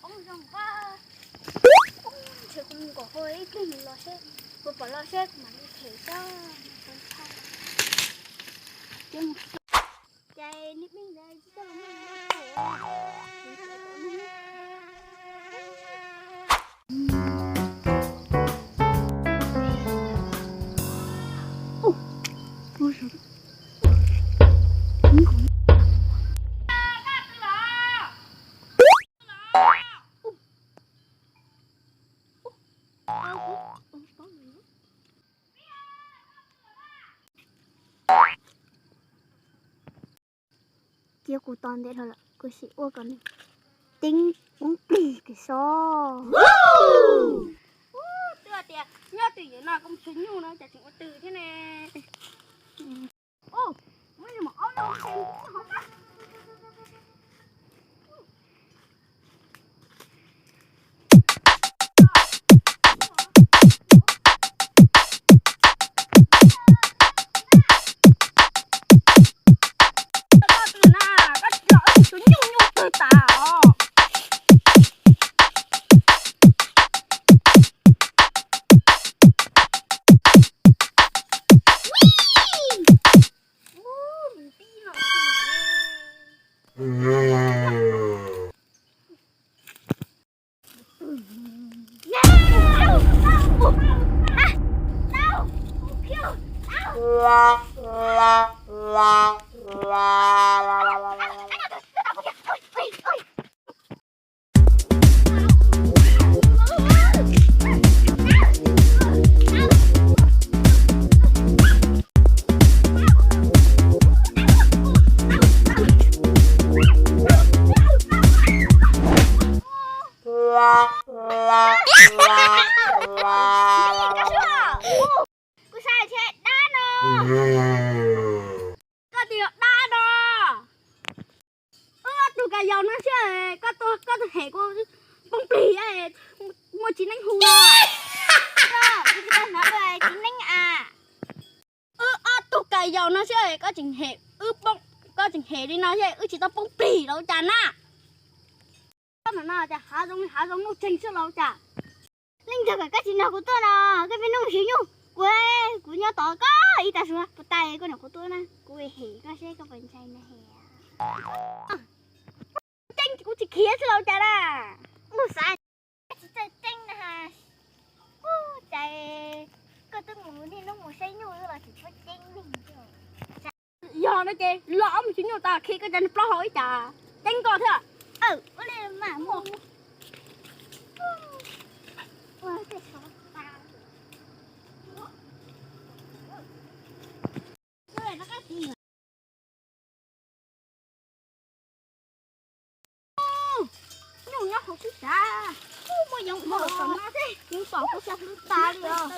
Poob zoo, ntshe kuv mus kom hu ib pliag mus los seb, kuv pom los seb kuv mam li them sab. Ces niag pej ntawd tsis tau los muaj. Cia kuv tos ntev hlo lawm, kuv sim ua kom nws teeb poob plig kawg soj. Twb tias nyob twj ywm no kuv mus tshuav nyuj no cas tseem ua twg thiab ne. Kuv xav tias dab no. Koj tias yog dab no. Wb ob tug ka yau no xwb, koj, koj twb hem kuv poob plig, muaj txiv neeb hu no. Kuv tsis tau hnov txiv neeb a. Wb ob tug ka yau no xwb koj tseem hem wb poob, koj tseem hem li no xwb wb tsis tau poob plig los ua cas na. Koj hnov no cas hav zoov hav zoov nuj tseeg xwb los ua cas? Leej twg kom koj tsis nrog kuv tuaj no, koj pheej nug siv nyuj, kuv, kuv nyob tos koj ib tag su, puas tas koj nrog kuv tuaj na, kuv hem koj seb koj puas ntshai na he. Ceeb kuv tsis khiav xwb los ua cas na. Mus xav tsis txawj ceeb na. Ub, cas koj twb mus niaj hnub mus saib nyuj los tsis tshua ceeb li. Yog no ces los mus siv nyuj tas khi koj cov niag plaub hau ib cas ceeb koj thiab. Ua li mas mus. Nyuj nyob hauv kuv sav, muaj yoov hauv tom no thiab, yeej pom kuv xyaw hlwv tas li os.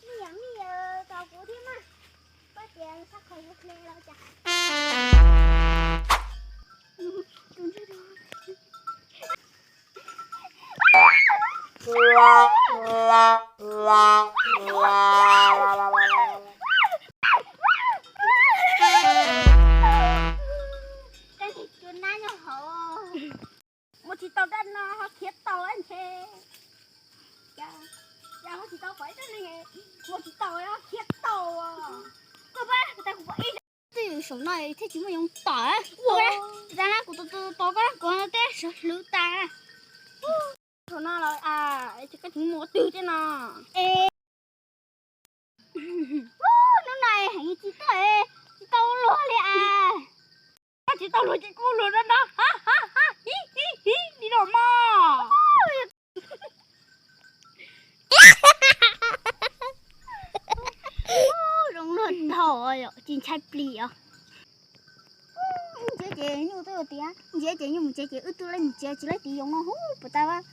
Mij yam mij tos kuv thiab mas, koj tias sab qhov hle los cas. Tus nab nyob hauv. Mus tsis tau dab no ho khiav tau ntshe. Cas mus tsis tau pom ib tug neeg mus tsis tau ho khiav tau. Koj pab kuv tas kuv pom ib twj ywm saum no thiaj tsis muaj yoov tom. Ua tas na kuv tus tus tos koj kov no teb sawv hlwv tas. Saum no los koj tseem mus ua twg thiab no? Hnub no heev tsis tuaj, tsis tau luag li as. Koj tsis tau luag ces kuv luag no no. Hi hi hi, li no mog. Zoo luag dhau, tsis ntshai plis os. Ntsia ces nyuj twb tias, ntsia ces nyuj mus tsev ces wb twb laij mus tsev tsis laij tiv yoov no hu puas tas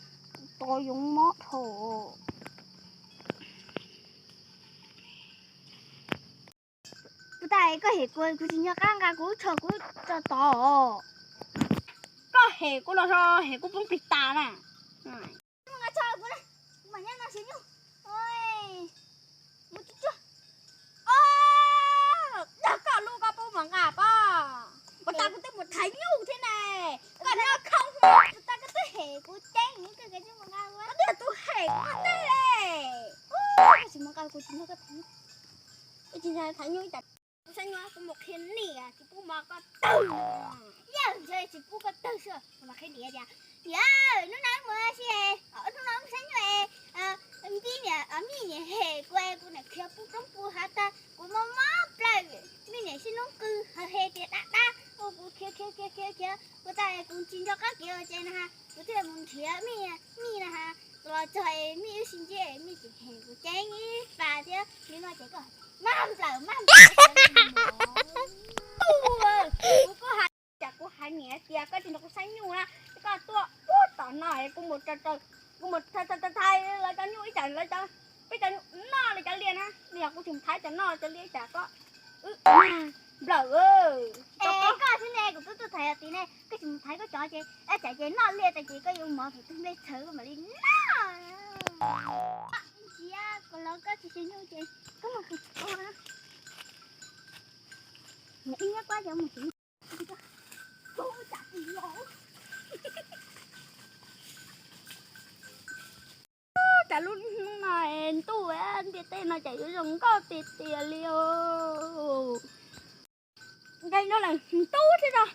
tos yoov mob dhau. Puas tas koj hem kuv, kuv tsis nco qab nqa kuv tsho kuv tso tod. Koj hem kuv los ho hem kuv poob plig tas na. Nqa tsho kuv na, kuv mam nyob no siv nyuj. Mus tsuag tsuag. Dag Xab nyuj, kuv xab nyuj kuv mus qhia niam tsis pub mov koj tawg. Yog ntshe tsis pub koj tawg xwb, kuv mam qhia niam tias, niam, hnub no wb mus ua si, hnub no wb mus xab nyuj es, Mib niam, Mib niam hem kuv es kuv niam khiav pub roob pub hav tag, kuv mob mob plawg, Mib niam sib hnub qw, hav he tias dab dab, kuv khiav khiav khiav khiav khiav, kuv tas kuv tsis nco qab kev ua ces na ha, kuv thiaj mus nrhiav Mib, Mib na ha, los txog es Mib wb sib ntsib es Mib tseem hem kuv ceeb ib pas thiab, li no ces koj maj nplawm maj nplawm. Kuv kuj hais, cas kuv hais niam tias koj tsis nrog kuv xab nyuj na, koj tuaj ub tom no es kuv mus, kuv mus thaiv thaiv lawv cov nyuj ib tsam lawv cov, peb cov nyuj noj li cov liaj na, li yog kuv tsis mus thaiv cov noj cov liaj ib tsam koj wb maj nplawm. Es koj xwb ne, kuv twb tuaj thaiv tid ne, koj tsis mus thaiv koj cov ces ib tsam ces noj liaj tas ces koj yuav mov thaum twg nplej txhawv koj mam li noj. Tsis, kuv los koj tsis xav nyuj ces koj mus kuv tsis tau na. Ib nyab kuab cov mus tsev. Cas lub hnub no ntuj ntiaj teb no cas yuav zoo nkauj tiag tiag li os. Nqe no lawm ntub thiab os.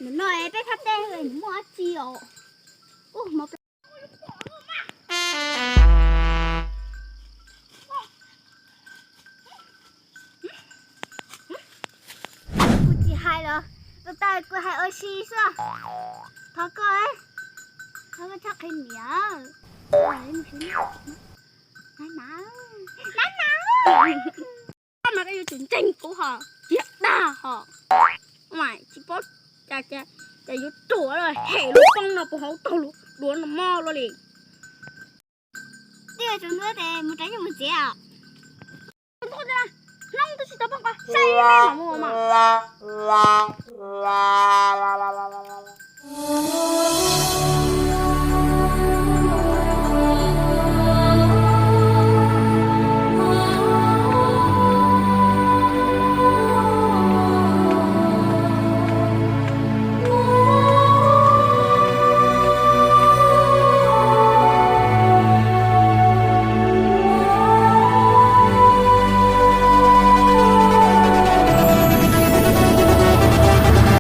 Nim no peb phab teb muaj dab tsi os? Ub, hmov plaws. Kuv tsis hais los, tus taw kuv hais ua si xwb. Thov koj, thov koj txhob qhia niam. Nab na, nab na. Koj mas koj yuav tsum ntseeg kuv hos, tiag dag hos. Tsis paub cas yuav ruam hem lub poob no puas hauv taug lub duav no mog luaj li. Twb yuav tsum ntuj tes mus rau nyuj mus txiav. Hnub twb tsis tau poob qab saib peb mam mus mas.